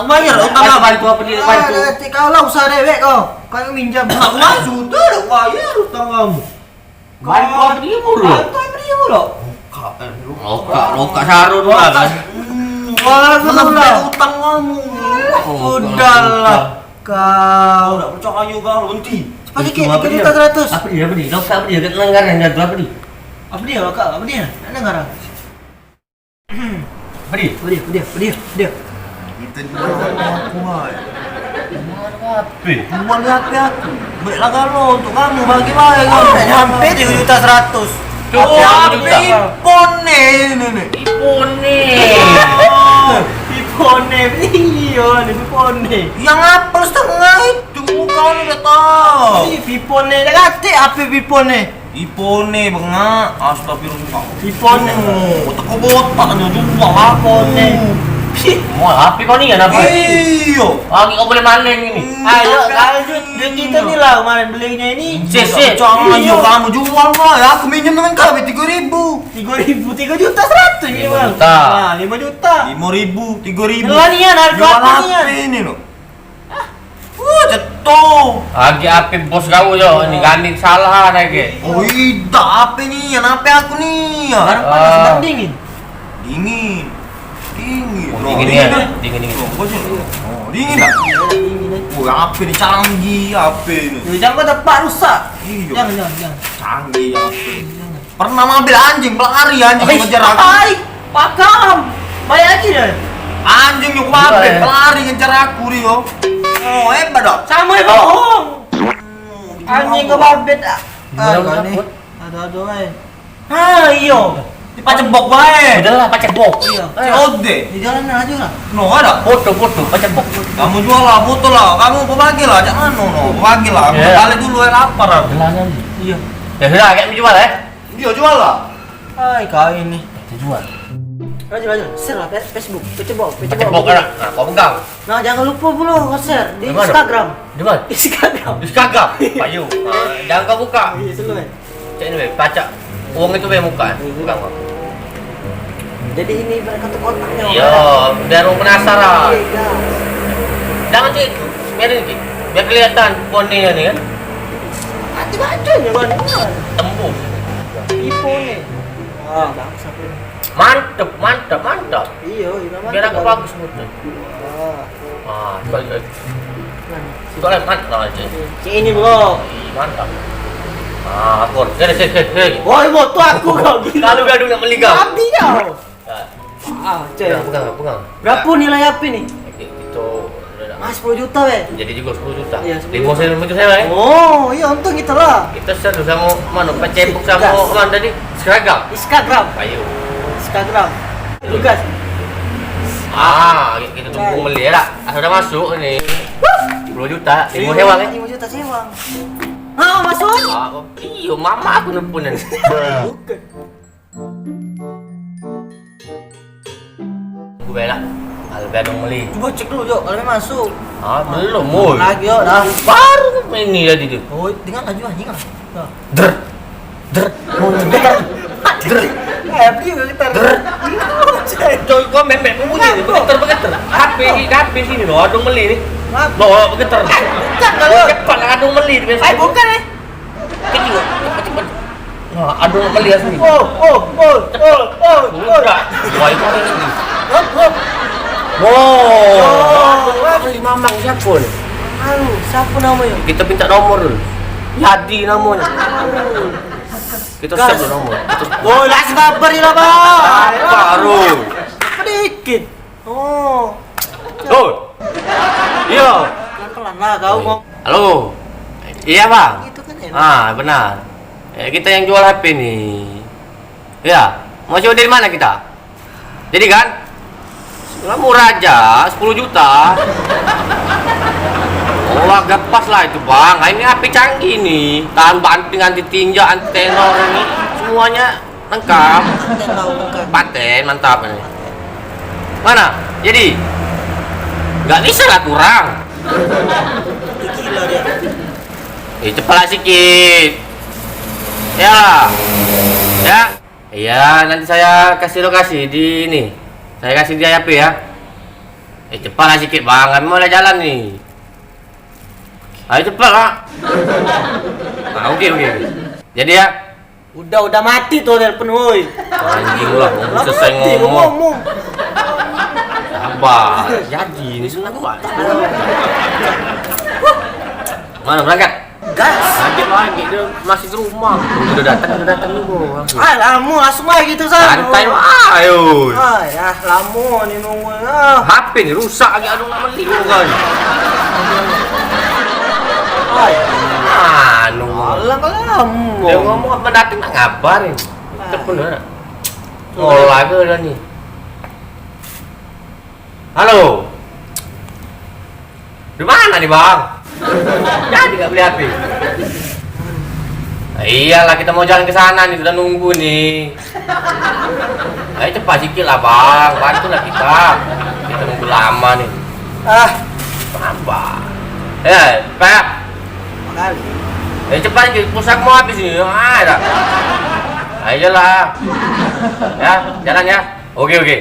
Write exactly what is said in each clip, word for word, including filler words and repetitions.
Bayar utang. Bantu, bantu apa dia? Bantu. Ah, nanti kalau usaha dewek kau, kau yang minjam. Nak bayar sudah, dak bayar utang kamu. Bantu apa dia mulu? Bantu apa dia mulu? Lokak, eh, lokak, lokak sarung lah kan. Hmm, wah, utang kamu. Oh, sudahlah. Kau dak percaya kau, henti. Cepat sikit, tiga juta seratus. Apa dia, apa dia? Lokak apa dia? Kat langgaran dah tu, apa dia? Apa dia, lokak? Apa dia? Nak dengar ah. Apa dia? Apa dia? Apa dia? Apa dia? Kita jual aku, Mai. Jual apa? Jual H P aku. Baiklah kalau untuk kamu, bagi baik kamu. Dah nyampe tiga juta seratus. Cukup, H P aku tiga juta. Iphone ni, ni, ni. Iphone ni. Iphone ni. Iyo, ni iPhone ni. Yang Apple setengah itu, kau ni dah tahu. Ih, iPhone ni. Dah katik H P iPhone ni. Ipone bengak, astagfirullah. Ipone. Oh, teko botak nyo jual aku. Ipone. Mau H P kau ni kan apa? Iyo. Lagi kau boleh maling ini. Hmm, ayo, kan? Kalau duit, duit kita ni lah kemarin belinyo ini. Sik, sik. Jangan, iyo, kamu jual lah. Ya, aku minjem dengan kau tiga ribu. Tiga ribu, tiga juta seratus ni, Bang. Lima juta. Nah, lima juta. Lima ribu, tiga ribu. Lah, nian harga jual H P ni lo. Wah, ceto. Agi ape bos kau yo, ni ganding salah age. Oh, idak ape ni, yang ape aku ni? Barang panas, barang dingin. Dingin. Dingin. Oh, dingin ya? Dingin, dingin. Oh, bos. Oh, dingin dah. Dingin, eh. Oh, ape ni canggih, ape ni? Yo, jangan kau tepak rusak. Iyo. Jangan, jangan, jangan. Canggih ape? Jangan. Pernah mobil anjing pelari, anjing ngejar aku. Hai, pakam. Baik lagi dah. Anjing nyuk mobil pelari ngejar aku dio. Oh, hebat dah. Sama bohong. Anjing ke babet. Ah, kau ni. Aduh, aduh, eh. Ah, iyo. Di pacebok bae. Udah lah, pacebok. Iyo. C O D. Di jalan aja lah. No, ada. Foto, foto, pacebok. Kamu jual lah, foto lah. Kamu berbagi lah, cak mano no? Berbagi lah. Aku balik dulu, eh, lapar aku. Jalan aja. Iyo. Ya sudah, kayak jual, eh. Iyo, jual lah. Hai, kau ini. Kita jual. Rajin, rajin. Share lah, Fe-, Facebook. Pecebok, pecebok. Pecebok, kan? Nah, kau pegang. Nah, jangan lupa pula kau share di Instagram. Di mana? Instagram. Instagram. Payu. Nah, jangan kau buka. Iya, selalu, eh. Cek ni, weh, pacak. Uang itu, weh, muka, eh. Iya. Pegang, Bang. Jadi ini ibarat kata kotaknya. Iya, biar orang penasaran. Iya, iya. Jangan cek itu. Biar ini, Ki. Biar kelihatan phone ni, ni, kan. Mati baca ni, Bang. Tembus. Iphone ni. Ah, bagus aku. Mantep, mantep, mantep. Iyo, iyo, mantep. Biar aku bagus mutu. Ah. Ah, coba, coba. Nah, coba lah, mantep lah, Cik. Cik ini, bro. Ih, mantap. Ah, akur. Sini, sini, sini, sini. Woi, motor aku kau gila. Kalau gaduh nak meli kau. Mati kau. Ya. Ah, Cik. Pegang, pegang, pegang. Berapa nilai H P ni? Oke, kita Ah, sepuluh juta, weh. Jadi juga sepuluh juta. Iya, sepuluh juta. Lima sen, lima sen, eh? Oh, iya, untung kita lah. Kita satu sama, mana, Facebook sama, mana tadi? Instagram. Instagram. Ayo. Instagram. Tugas. Ah, kita tunggu beli ya, dak? Ah, sudah masuk ni. Sepuluh juta, lima sewang, eh? Lima juta sewang. Ah, masuk. Ah, iyo, mama aku nelpon ni. Bukan. Tunggu bae lah. Kalau be adong meli. Cuba cek dulu, Jok, kalau be masuk. Ah, belum, Mul. Lagi, Jok, dah. Baru ini tadi tu. Oh, dengar laju anjing ah. Dah. Der. Der. Oh, der. Der. Eh, beli getar. Der. Cok, kau memek bunyi ni, begetar, begetar. H P ni, H P sini lo, adong meli ni. Lo begetar. Bukan kalau. Cepat lah, adong meli ni. Eh, bukan, eh. Kecil, cepet, cepet. Nah, adong meli asli. Oh, oh, oh, oh, oh, oh. Udah. Wah, itu ada sini. Hah? Hah? Wow. Oh, wah. Beli mamang siapa ni? Aduh, siapa namanya? Kita minta nomor dulu. Yadi namanya. Kita save dulu nomor. Kita Oh, lah sabar lah, Bang. Baru. Sedikit. Oh. Oh. Iya. Pelan-pelan lah kau ngomong. Halo. Iya, Bang. Itu kan enak. Ah, benar. Eh, kita yang jual H P nih. Ya, mau coba dari mana kita? Jadi kan? Lah murah aja, sepuluh juta. Oh, harga pas lah itu, Bang. Ah, ini H P canggih nih. Tahan banting, anti tinja, anti tenor ini. Semuanya lengkap. Paten, bau, lengkap. Paten, mantap ini. Mana? Jadi? Nggak bisa lah kurang. Gila dia. Eh, cepatlah sikit. Ya. Ya. Iya, nanti saya kasih lokasi di ini. Saya kasih di H P ya. Eh, cepatlah sikit, Bang. Kami mau lah jalan ni. Ayo cepatlah. Ah, oke, oke. Jadi ya. Udah, udah mati tuh telepon, woi. Anjing lah, ngomong selesai ngomong. Sabar. Jadi ni senang buat. Mana berangkat? Gas. Lanjut lagi, dia masih di rumah. Udah datang, udah datang dulu. Ah, lama langsung lagi tu, San. Santai, ayo. Ah, ya, lama ni nunggu. Ah. H P ni rusak lagi, aduh, nak beli kan. Ai. Anu. Alah, lama. Dia ngomong apa datang nak ngabarin. Ah. Telepon dah. Ngolah ke dah ni? Halo. Di mana ni, Bang? Jadi gak beli H P? Iyalah, kita mau jalan ke sana nih, sudah nunggu nih. Ayo cepat sikit lah, Bang. Bantulah kita. Kita nunggu lama nih. Ah, tambah. Ya, Pak. Makasih. Eh, cepat sikit, pulsa mau habis nih. Ah, dah. Ayolah. Ya, jalan ya. Oke, oke.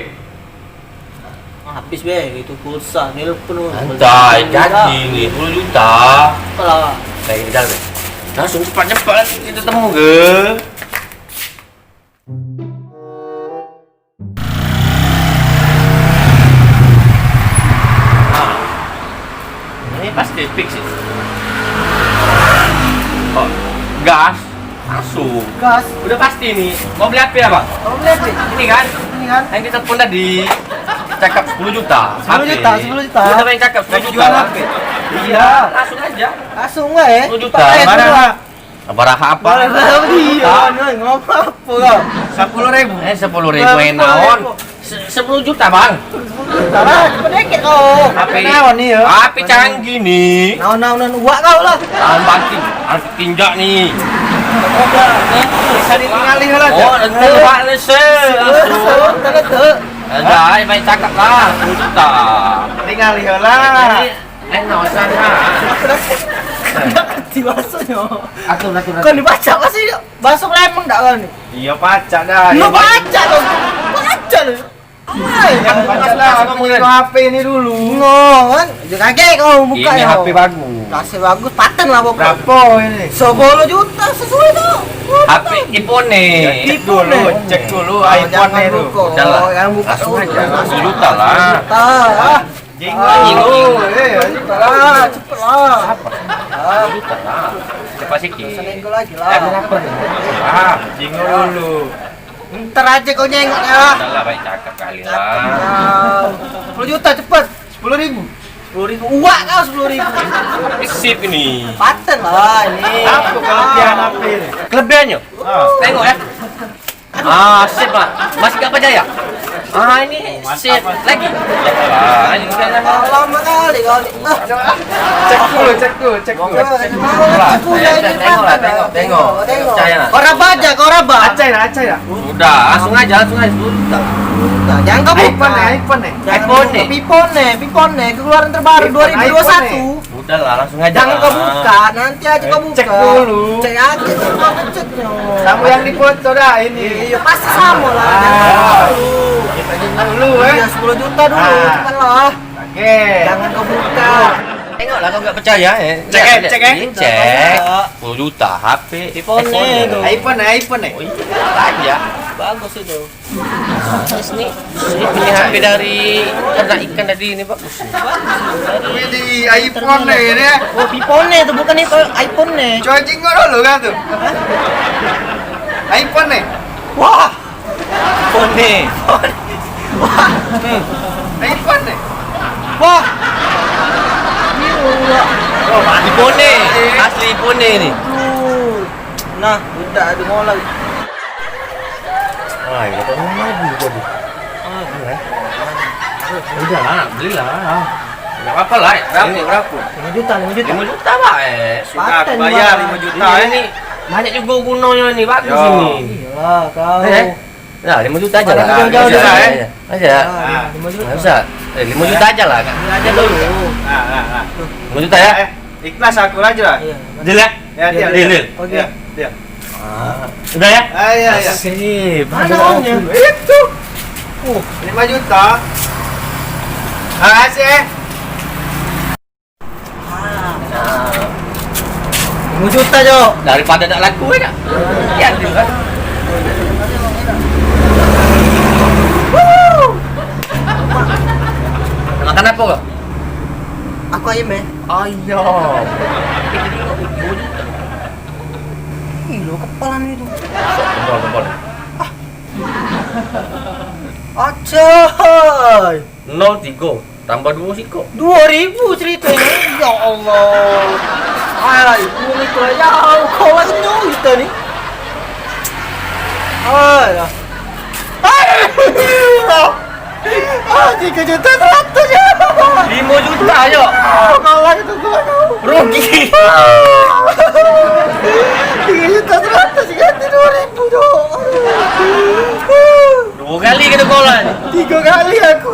Habis be itu pulsa, nelpon. Santai, jadi ni sepuluh juta. Apalah? Baik, kita jalan. Langsung cepat-cepat kita temu ke? Ah. Ini pasti fix ini. Oh, gas. Langsung. Gas. Udah pasti nih. Mau beli apa ya, Bang? Mau beli apa? Ini kan? Ini kan? Yang kita telepon tadi. Cakap sepuluh juta. Sepuluh juta, H P. Sepuluh juta. Udah main cakap sepuluh juta. Jual H P. Iya, langsung aja. Langsung lah, eh. Sepuluh juta. Cepat, eh, barang. Sepuluh juta. Barang apa? Barang apa? Iya, ngomong apa kau? Sepuluh ribu. Eh, sepuluh ribu. Sepuluh ribu. Naon? Se-, sepuluh juta, Bang. Salah, cepet dikit kau. H P. Naon ni, ya? H P canggih ni. Naon, naon, naon, uak kau lah. Tahan bangkit, harus tinjak ni. Udah, nih, bisa ditinggalin lah, oh, Cak. Tentu, Pak, ni, se-, langsung. Tentu, tentu. Dah, main cakap lah, sepuluh juta. Tinggalin lah. Jadi, eh, nggak usah, nah. Ganti bahasanya. Atur, atur, atur. Kau dibaca apa sih? Bahasa Palembang tak kau ni? Iya, pacak dah. Lu pacak dong. Pacak lu. Ai, yang pacak dah, aku punya H P ini dulu. Ngoan. Dia kaget kau buka. Ini ya. H P bagus. Kasih bagus, paten lah pokok. Berapa ini? Sepuluh juta sesuai tu. H P iPhone ni. Cek dulu, cek dulu iPhone ni tu. Jangan buka. Udah lah. Langsung aja. Sepuluh juta lah. Sepuluh juta. Ah. Jinggo, jinggo. Eh, cepet lah, cepet lah. Apa? Ah. Sepuluh juta lah. Cepat sikit. Seminggu lagi lah. Eh, kenapa ni? Ah, jinggo dulu. Ntar aja kau nyengok ya. Udah lah, baik cakap kali lah. Cakep kau. Sepuluh juta cepet. Sepuluh ribu. Sepuluh ribu. Uak kau sepuluh ribu. Sip ini. Paten lah ini. Apa kelebihan apa ini? Kelebihannya? Ah. Tengok ya. Ah, sip, Pak. Masih gak percaya? Ah, ini sip lagi. Ah, ini kan lama kali kau ni. Ah. Cek dulu, cek dulu, cek dulu. Coba, coba. Tengok, tengok, tengok. Tengok. Kau raba aja, kau raba. Acai lah, acai lah. Udah, langsung aja, langsung aja. Udah. Udah, jangan kau buka. iPhone nih, iPhone nih. Jangan iPhone buka. Nih. Pipon nih, Pipon nih, keluaran terbaru iPhone, dua ribu dua puluh satu. Iphone nih. Udahlah, langsung aja. Jangan kau buka, nanti aja kau buka. Eh, cek dulu. Cek aja, cek kau ngeceknya. Sama yang dipoto dah ini. Iya, pasti sama lah. Ah. Jangan dulu. Kita dulu, eh. Iya, sepuluh juta dulu, ah, cepatlah. Oke. Jangan kau buka. Tengoklah kau nggak percaya, eh. Cek, eh, cek, eh. Ini cek. Sepuluh juta, H P. iPhone nih, tuh. iPhone, iPhone nih. Oh, iya, aja. Bagus itu. Ini, ini H P dari ternak ikan tadi ini, Pak. Wih, di iPhone nih, ini. Oh, Pipone tuh, bukan itu, iPhone nih. Coba jingok dulu kan tuh. Hah? iPhone nih. Wah. iPhone nih. Wah. Hmm. iPhone nih. Wah. Ini, wah. Oh, iPhone nih. Asli iPhone nih ini. Aduh. Nah, budak ado mau lagi. Ah, ya, tak mau lagi jadi. Ah, iya. Udah lah, belilah. Enggak apa-apa lah. Berapa, berapa? Lima juta, lima juta. Lima juta, Pak, eh. Sudah aku bayar lima juta, eh. Ini banyak juga gunanya ini, bagus ini. Iyalah, kau. Eh? Ya, lima juta aja lah. Lima juta aja, eh. Aja. Ah, lima juta. Enggak usah. Eh, lima juta aja lah, Kak. Ini aja dulu. Ah, ah, ah. Lima juta ya? Eh, ikhlas aku aja lah. Iya. Deal ya? Ya, deal, deal, deal. Oke. Ya, deal. Ah. Udah ya? Ah, iya, iya. Asik. Mana uangnya? Itu. Uh, lima juta. Makasih, eh. Lima juta, Jok. Daripada nak laku, eh, Kak. Ya, tu kan. Makan apa, Kak? Aku ayam, eh. Ayam. Gilo kepala ni tu. Gempol, gempol. Acai. Nol tiga tambah dua siko. Dua ribu ceritanya. Ya Allah. Ai, dua ribu aja. Kau lagi jauh kita ni. Ai, dah. Ai, ah, tiga juta seratus ya. Lima juta aja. Ah, kalah kita, kalah kau. Rugi. Tiga juta seratus ganti dua ribu, Jok. Dua kali kena kolan. Tiga kali aku.